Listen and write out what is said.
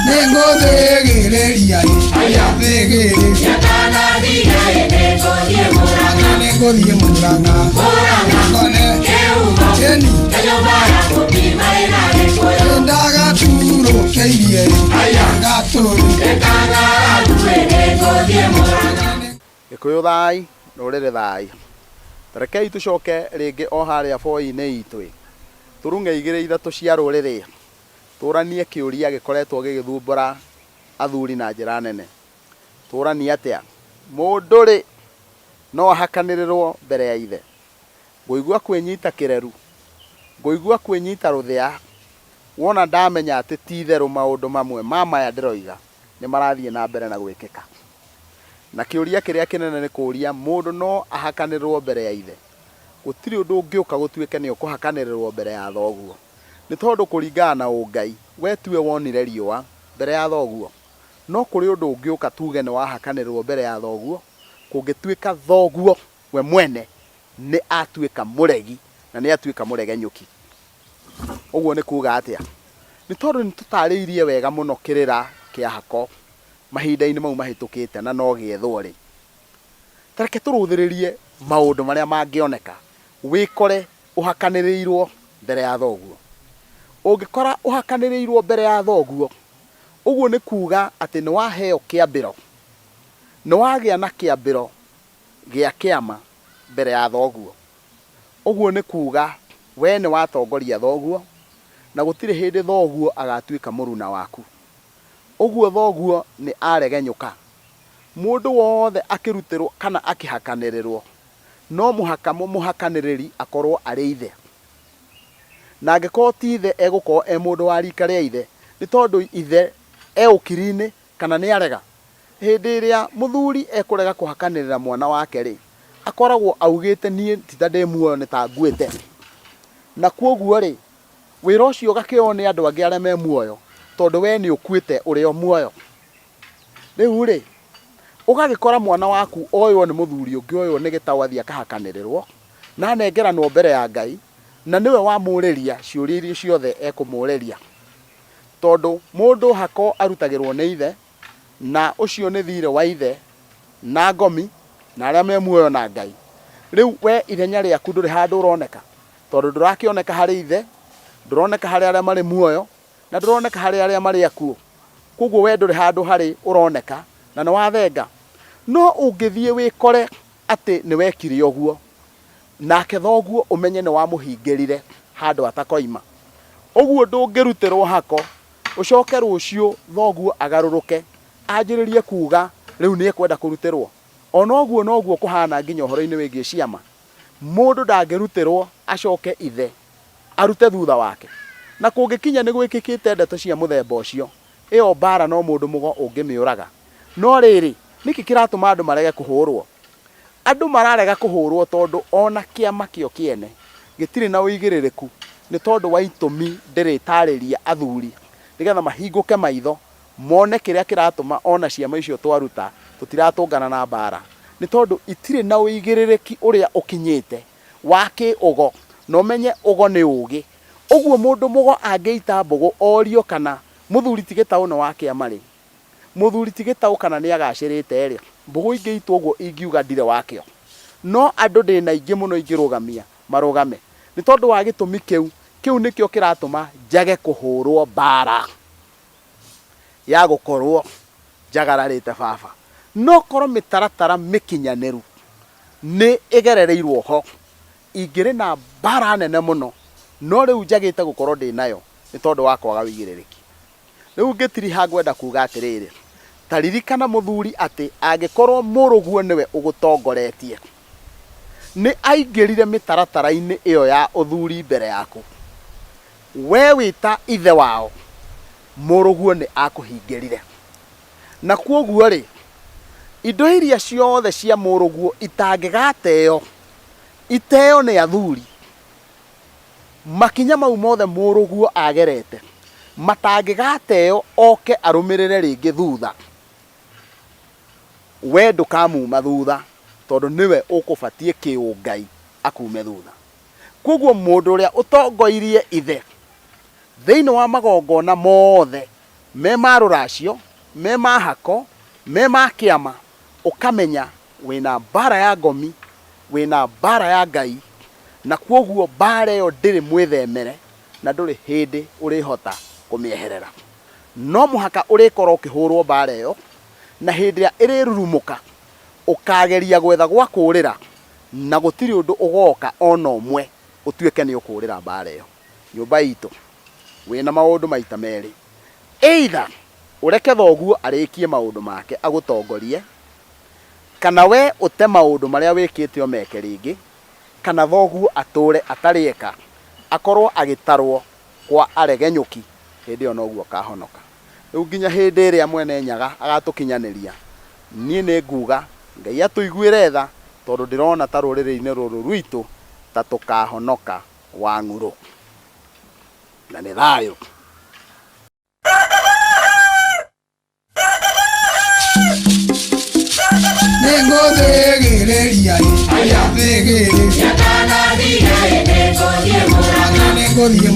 Nĩngũthĩgĩrĩria thĩgĩrĩria nĩngũthiĩ Mũrang'a ngone Ĩni ndagaturũkĩirie gatũrũ. Gĩkũyũ thai, rũrĩrĩ thai. Ta rekei tũcoke rĩngĩ o harĩa boi-inĩ itũ ĩ, tũrung'e igĩrĩ ithatũ cia rũrĩrĩ, tũranie kĩũria gĩkoretwo gĩgĩthumbũra athuri na njĩra nene. Tũranie atĩa? Mũndũ rĩ, no ahakanĩrĩrwo mbere ya ithe? Ngũigua kwĩnyita kĩreru, ngũigua kwĩnyita rũthĩa, wona ndamenya atĩ ti itherũ maũndũ mamwe ma maya ndĩroiga nĩ marathiĩ na mbere na gwĩkĩka. Na kĩũria kĩrĩa kĩnene nĩ kũũria mũndũ no ahakanĩrĩrwo mbere ya ithe? Gũtirĩ ũndũ ũngĩũka gũtuĩke nĩ ũkũhakanĩrĩrwo mbere ya thoguo. Nĩ tondũ kũringana na ũngai, we tiwe wonire riũa mbere ya thoguo. No kũrĩ ũndũ ũngĩũka tuge nĩ wahakanĩrĩrwo mbere ya thoguo, kũngĩtuĩka thoguo we mwene nĩ atuĩka mũregi na nĩ atuĩka mũregenyũki. Ũguo nĩ kuga atĩa? Nĩ tondũ nĩ tũtarĩirie wega mũno kĩrĩra kĩa hako mahinda-inĩ mau mahĩtũkĩte na no gĩethwo rĩ. Ta reke tũrũthĩrĩrie maũndũ marĩa mangĩoneka wĩkore ũhakanĩrĩirwo mbere ya thoguo. Ũngĩkora ũhakanĩrĩirwo mbere ya thoguo, ũguo nĩ kuga atĩ nĩ waheo kĩambĩro, nĩ wagĩa na kĩambĩro gĩa kĩama mbere ya thoguo. Ũguo nĩ kuga wee nĩ watongoria thoguo, na gũtirĩ hĩndĩ thoguo agatuĩka mũruna waku. Ũguo thoguo nĩ aregenyũka. Mũndũ wothe akĩrutĩrwo kana akĩhakanĩrĩrwo, no mũhaka mũmũhakanĩrĩri akorwo arĩ ithe. Na angĩkorwo ti ithe egũkorwo e mũndũ wa rika rĩa ithe, nĩ tondũ ithe e ũkiri-inĩ kana nĩ arega. Hĩndĩ ĩrĩa mũthuri ekũrega kũhakanĩrĩra mwana wake-rĩ, akoragwo augĩte niĩ ti ta ndĩ muoyo nĩ ta nguĩte. Na kwoguo-rĩ, wĩra ũcio ũgakĩoywo nĩ andũ angĩ arĩa me muoyo, tondũ wee nĩ ũkuĩte ũrĩ o muoyo. Rĩu-rĩ, ũgagĩkora mwana waku oywo nĩ mũthuri ũngĩ oywo nĩ gĩtaũ athiĩ akahakanĩrĩrwo, na anengeranwo mbere ya Ngai, na nĩwe wamũrĩria ciũria iria ciothe ekũmũrĩria. Tondũ mũndũ hako arutagĩrwo nĩ ithe, na ũcio nĩ thirĩ wa ithe na ngomi na arĩa me muoyo na Ngai. Rĩu we ithenya rĩaku ndũrĩ handũ ũroneka, tondũ ndũrakĩoneka harĩ ithe, ndũroneka harĩ arĩa marĩ muoyo, na ndũroneka harĩ arĩa marĩ akuũ. Koguo we ndũrĩ handũ harĩ ũroneka na nĩ wathenga. No ũngĩthiĩ wĩkore atĩ nĩ wekire ũguo, nake thoguo ũmenye nĩ wamũhingĩrire handũ atakoima. Ũguo ndũngĩrutĩrwo hako, ũcoke rũciũ thoguo agarũrũke anjĩrĩrie kuga rĩu nĩ ekwenda kũrutĩrwo. Ona ũguo noguo kũhana nginya ũhoro-inĩ wĩgiĩ ciama. Mũndũ ndangĩrutĩrwo acoke ithe arute thutha wake. Na kũngĩkinya nĩ gwĩkĩkĩte ndeto cia mũthemba ũcio, ĩyo mbaara no mũndũ mũgo ũngĩmĩũraga. No rĩrĩ, nĩkĩ kĩratũma andũ marege kũhũrwo? Andũ mararega kũhũrwo tondũ o na kĩama kĩo kĩene gĩtirĩ na ũigĩrĩrĩku nĩ tondũ wa itũmi ndĩrĩtarĩria athuri nĩgetha mahingũke maitho mone kĩrĩa kĩratũma o na ciama icio twaruta tũtiratũngana na mbaara nĩ tondũ itirĩ na ũigĩrĩrĩki ũrĩa ũkinyĩte wa kĩ-ũgo na ũmenye ũgo nĩ ũgĩ. Ũguo mũndũ mũgo angĩita mbũgũ orio kana mũthuri ti gĩtaũ nĩ wa kĩama-rĩ, mũthuri ti gĩtaũ kana nĩ agacĩrĩte-rĩ, mbũgũ ingĩitwo ũguo ingiuga ndirĩ wakĩo. No andũ ndĩna aingĩ mũno ingĩrũgamia marũgame. Nĩ tondũ wa gĩtũmi kĩu, kĩu nĩkĩo kĩratũma njage kũhũrwo mbara ya gũkorwo njagararĩte baba. No korwo mĩtaratara mĩkinyanĩru nĩ ĩgerereirwo ho, ingĩrĩ na mbara nene mũno, no rĩu njagĩte gũkorwo ndĩ nayo nĩ tondũ wa kwaga ũigĩrĩrĩki. Rĩu ngĩtiriha ngwenda kuga atĩrĩrĩ, ta ririkana mũthuri atĩ angĩkorwo mũrũguo nĩwe ũgũtongoretie, nĩ aingĩrire mĩtaratara-inĩ ĩyo ya ũthuri mbere yaku, we wĩ ta ithe wao, mũrũguo nĩ akũhingĩrire. Na kwoguo-rĩ, indo iria ciothe cia mũrũguo itangĩgateo, iteo nĩ athuri, makinya mau mothe mũrũguo agerete matangĩgateo oke arũmĩrĩre rĩngĩ thutha, we ndũkamuma thutha tondũ nĩwe ũkũbatiĩ kĩũngai akume thutha. Kwoguo mũndũ ũrĩa ũtongoirie ithe Thĩinĩ wa magongona mothe me ma rũracio, me ma hako, me ma kĩama, ũkamenya wĩna mbara ya ngomi, wĩna mbara ya Ngai, na kwoguo mbara ĩyo ndĩrĩ mwĩthemere na ndũrĩ hĩndĩ ũrĩhota kũmĩeherera. No mũhaka ũrĩkorwo ũkĩhũrwo mbara ĩyo, na hĩndĩ ĩrĩa ĩrĩrurumũka, ũkageria gwetha gwa kũũrĩra, na gũtirĩ ũndũ ũgoka ona ũmwe ũtuĩke nĩ ũkũũrĩra mbara ĩyo. Nyũmba itũ wĩna maũndũ maita merĩ, either ũreke thoguo arĩkie maũndũ make agũtongorie, kana we ũte maũndũ marĩa wĩkĩte ũmeke rĩngĩ, kana thoguo atũre atarĩ eka, akorwo agĩtarwo kwa aregenyũki, hĩndĩ ĩyo noguo akahonoka. Rĩu nginya hĩndĩ ĩrĩa mwene Nyaga agatũkinyanĩria, niĩ nĩ nguga Ngai atũiguĩre tha, tondũ ndĩrona ta rũrĩrĩ-inĩ rũrũ rwitũ ta tũkahonoka wa ng'urũ. Na nĩ thayũ. Nĩngũthĩgĩrĩria ĩ, thĩgĩrĩ. Nĩngũthiĩ